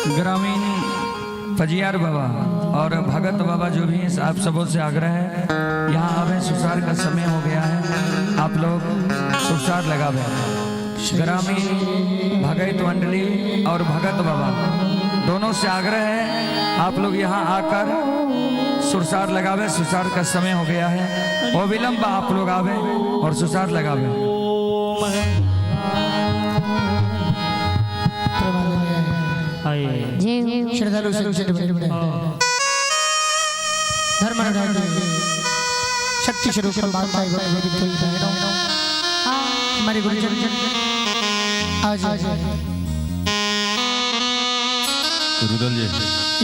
ग्रामीण पजियार बाबा और भगत बाबा जो भी हैं, आप सबों से आग्रह है यहाँ आवे। सुसार का समय हो गया है, आप लोग सुसार लगावे। ग्रामीण भगत मंडली और भगत बाबा दोनों से आग्रह है, आप लोग यहाँ आकर सुरसार लगावे। सुसार का समय हो गया है, अविलंब आप लोग आवे और सुसार लगावे। श्रद्धालु धर्म शक्ति स्वरूप हमारे गुरुजन आज रुदल जी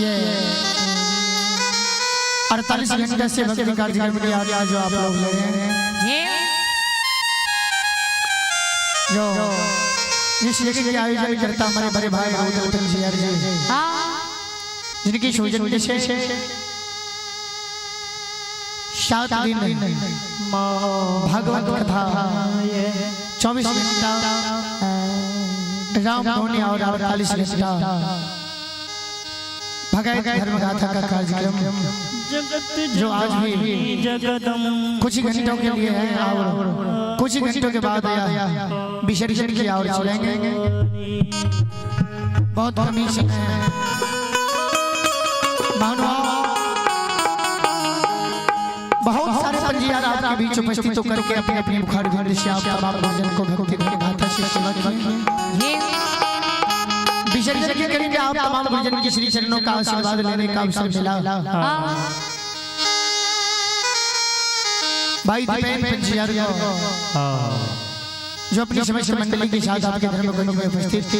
ये 48 घंटे से भक्ति कार्यक्रम के आज जो आप लोग ले रहे हैं, जो जिस यज्ञ के आयोजन करता हमारे बड़े भाई रुदल पंजियार जी, जिनकी सौजन्य से 7 दिन भागवत कथा, 24 घंटा राम धोनी और 48 घंटा भगवत धर्म गाथा का कार्यक्रम जो आज भी कुछ ही घंटों के लिए है और कुछ ही घंटों के बाद विसर्जन की ओर चलेंगे। बहुत कम ही समय है। बहुत सारे पंजियार आपके बीच उपस्थित होकर के अपने अपने बुखार घर से आप तमाम गुरुजन को भक्ति गाथा से सेवा की। विसर्जन के करेंगे आप तमाम गुरुजन के श्री चरणों का आशीर्वाद लेने का अवसर मिला। भाई दीपेन पंजियार को जो अपनी समस्त मंडली के साथ आपके धर्मकुंज में उपस्थित थे,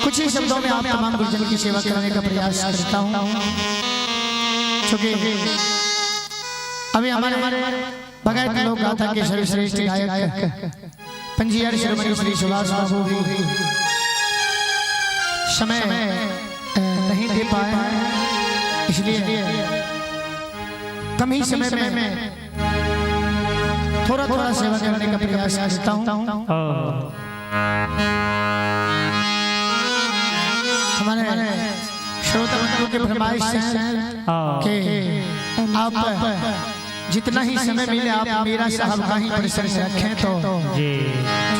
कुछ ही शब्दों में आप तमाम गुरुजन की सेवा करने का प्रयास करता हूँ। क्योंकि अभी हमारे भगत लोक गाथा के सर्वश्रेष्ठ गायक पंजियार शिरोमणि श्री सुभाष बाबू भी समय नहीं दे पाए, इसलिए कम ही समय में थोड़ा थोड़ा सेवा करने का प्रयास करता हूँ। हमारे श्रोता बंधुओं के फरमाइश है कि आप जितना ही समय मिले आप मेरा साहब का ही प्रसंग रखें, तो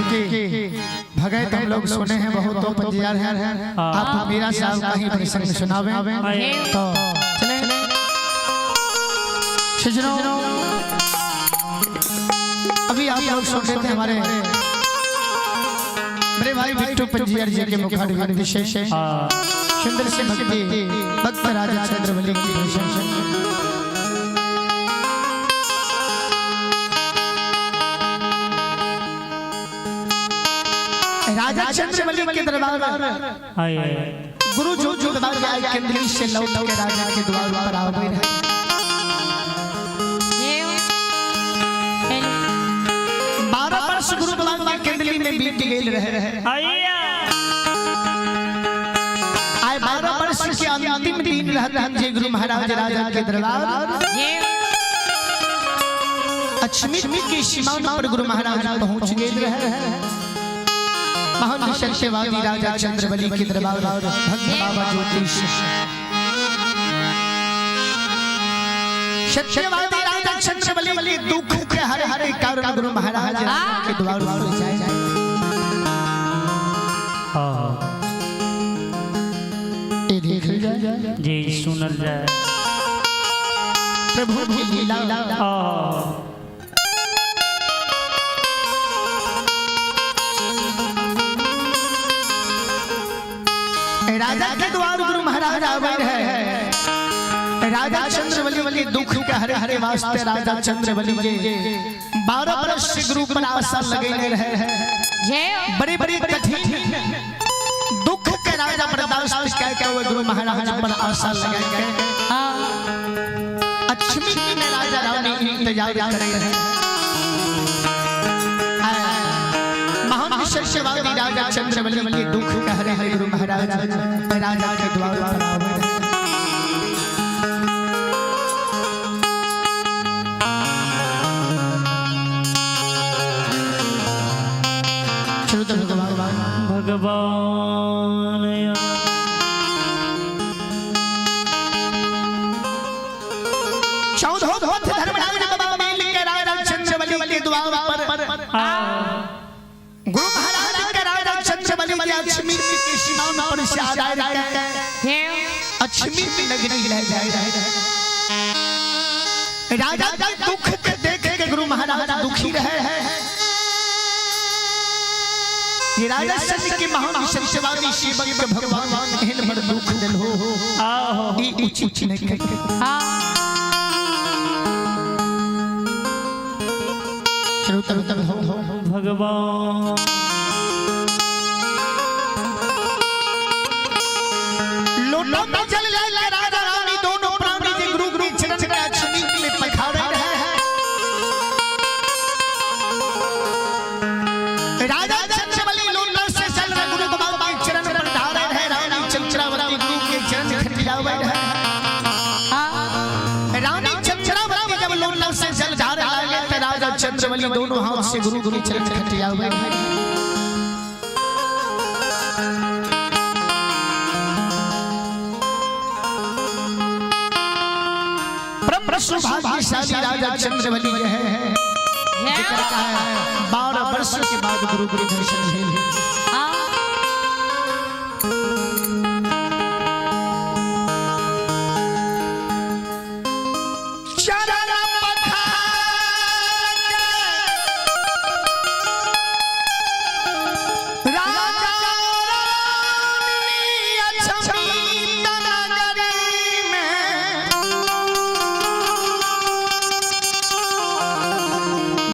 क्योंकि भगत हम लोग सुने हैं बहुत तो पंजियार हैं, आप मेरा साहब का ही प्रसंग सुनावे। तो चले सज्जनों, अभी आप लोग सुन रहे थे हमारे मेरे भाई बिट्टू पंजियार जी के मुखारविंद से सुंदर से भक्ति भक्त राजा चंद्रबली की प्रशंसा। राजा चंद्रबली के दरबार में गुरु जो जो दरबार में आए केंद्रीय से लौट के राजा के द्वार पर आ गए। 12 वर्ष गुरु बाबा केंद्रीय में बीत गए रहे रहे आए 12 वर्ष के अंतिम दिन रहते जे गुरु महाराज राजा के दरबार अश्मित की सीमा पर गुरु महाराज पहुंच गए रहे। महान सत्यवादी राजा चंद्रबली के दरबार भक्त बाबा ज्योतिष सत्यवादी राजा चंद्रबली के दुख के हर हर कारण गुरु महाराज के द्वार पर जाए। ये देख जाए जी सुनल जाए प्रभु की लीला। राजा के द्वार गुरु महाराज आवे है। राजा चंद्रबली के दुख के हरे हरे वास्ते राजा चंद्रबली के 12 वर्ष से गुरु पर आशा लगेने रहे। बड़े बड़े कठिन दुख के राजा बर्दाश्त करके हुए गुरु महाराज पर आशा लगा के अश्विनी में राजा रानी इंतजार कर रहे हैं। महान सत्यवादी राजा चंद्रबली के दुख के हरे हरे गुरु महाराज राजा के द्वार पर आवे। श्रोता भगवान भगवान। 14 पथ धर्मराज बाबा मिल के राजा चंद्रबली के द्वार पर गुरु महाराज के राजा चंद्रबली के अजमेर के स्नान पर से आए रहे, अजमेर नगरी ले जाए रहे। राजा के दुख के देख के गुरु महाराज दुखी रहे। ये राजा सन के महान सत्यवादी सेवक के भगवान एहन बड़ दुख दिल हो, ई उचित नहीं के। श्रोता भगवान। लोटा में जल ले राजा रानी दोनों प्राणी के गुरु गुरु चरण में अजमेर में पखारे रहे हैं। राजा चंद्रबली लोटा से चल रहे गुरु बाबा के चरण पर धारे रहे, रानी चंद्रावती गुरु के चरण खटियावे रहे। रानी चंद्रावती जब लोटा से जल धारे लगे तो राजा चंद्रबली दोनों हाथ से गुरु गुरु चरण खटियावे रहे। परम सौभाग्यशाली राजा चंद्रबली यह है जिक्र का है 12 वर्ष के बाद गुरु गुरु दर्शन भेल।